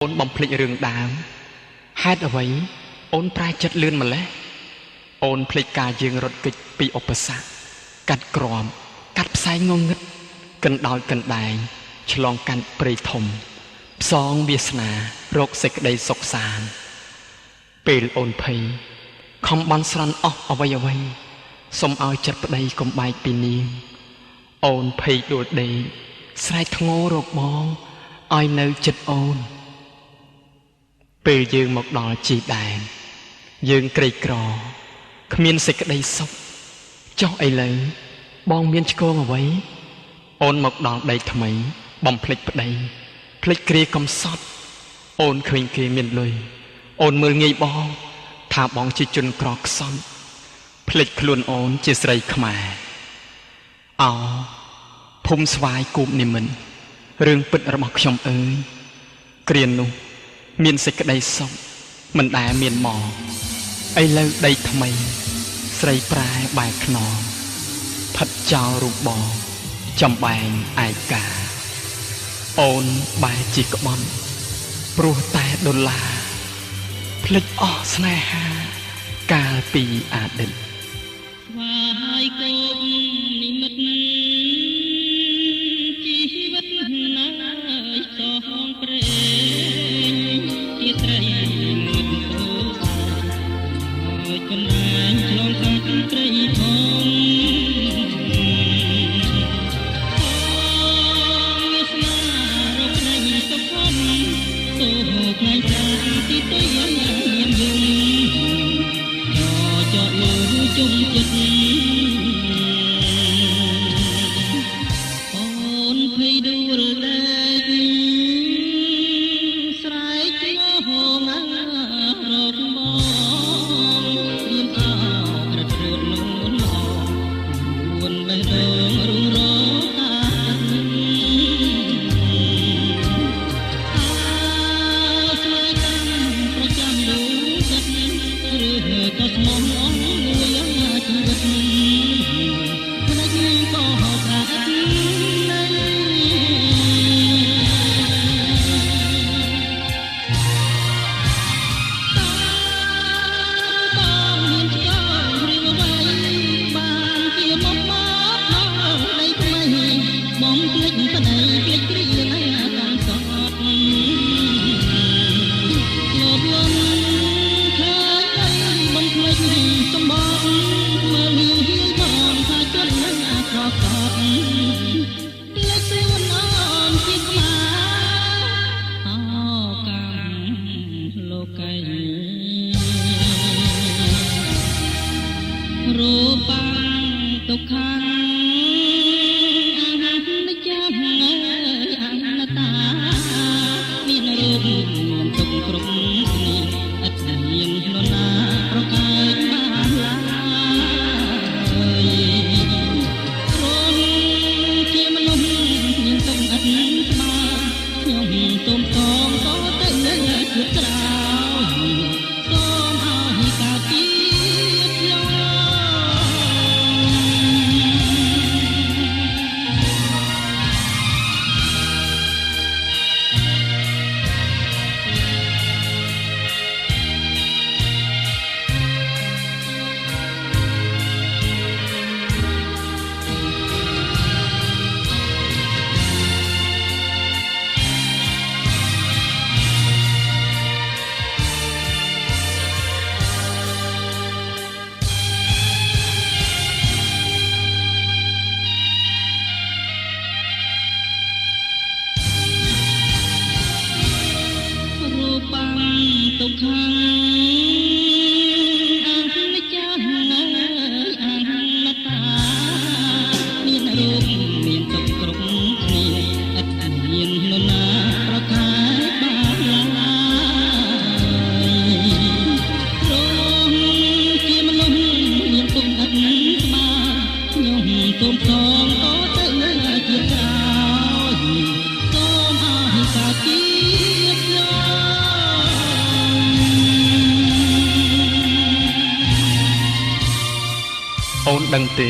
អូនបំភ្លេចរឿងដើមហេតុអ្វីអូនប្រែចិត្តលឿនម្ល៉េះអូនភ្លេចការយើងរត់គេចពីឧបសគ្គកាត់ក្រមកាត់ផ្សែងងងឹតកណ្ដោលកណ្ដែងឆ្លងកាន់ព្រៃធំផ្សងវាសនារកសេចក្តីសុខសាន្តពេលអូនភ័យខំបន់ស្រន់អស់អ្វីអ្វីសូមឲ្យចិត្តប្តីកុំបែកពីនាងអូនភ័យដួលដេកស្រែកធ្ងោរកបងឲ្យនៅចិត្តអូនពេលយើងមកដល់ជីដែនយើងក្រីក្រគ្មានសេចក្តីសុខចុះឥឡូវបងមានឆ្គងអ្វីអូនមកដល់ដីថ្មីបំភ្លេចប្តីភ្លេចគ្រាកំសត់អូនឃើញគេមានលុយអូនមើលងាយបងថាបងជាជនក្រខ្សត់ភ្លេចខ្លួនអូនជាស្រីខ្មែរអោភូមិស្វាយគូបនិមិត្តរឿងពិតរបស់ខ្ញុំអើយគ្រានោះមានសេចក្តីសុខមិនដែលមានមកឥឡូវដីថ្មីស្រីប្រែបែកខ្នងផិតចោលរូបបងចំបែងឯកាអូនបែរជាក្បន់ព្រោះតែដុល្លារភ្លេចអស់ស្នេហាកាលពីអតីតស្វាយគោបនិមិត្តជីវិតណាយសងព្រេងជាត្រីមុតអូហើយកន្លែងឆ្លងកាត់ព្រៃធំវាសនារកក្តីសុខំសូខ្លាញ់ប្រាទីទៅញៀមយំចកលូជុំចិត្តអូនភ័យដួលដេកស្រែកងងរកបងរៀមអោក្រត់រួតនួនល្អនួនបេះដូងរុងរតាស្នេហ៍កម្មប្រចាំដួងចិត្តឬក៏ស្មោះមួយជីវិតផ្នែកក៏ប្រាថ្នាបងមានឆ្កងរឿងអ្វីបានជាមកមកដល់ដីថ្មីបងភ្លេចប្តីភ្លេចគ្រាណាតាមសតលោភលន់ឃើញដីបំភ្លេចសំបងមើលលៀងហៀយបងថាជននឹងអាក្រក់កត់លេចខ្លួនអូនជាខ្មែរអោកម្មលោកីរូបាំងទុក្ខំអនិច្ចំអើយអនត្តាមានរូបមានទុក្ខគ្រប់គ្នាឥតមាននរណាប្រកែកបានឡើយរងជាមនុស្សមានទុក្ខឥតស្មើខ្ញុំសូមសងតទៅជាក្រោយសូមឲ្យកើតជាខ្ញុំ រូបាំងទុក្ខំអនិច្ចំអើយអនត្តាមានរូបមានទុក្ខគ្រប់គ្នាឥតមាននរណាប្រកែកបានឡើយរងជាមនុស្សមានទុក្ខឥតស្មើខ្ញុំសូមសងតទៅជាក្រោយសូមឲ្យកើតជាខ្ញុំ អូនដឹងទេ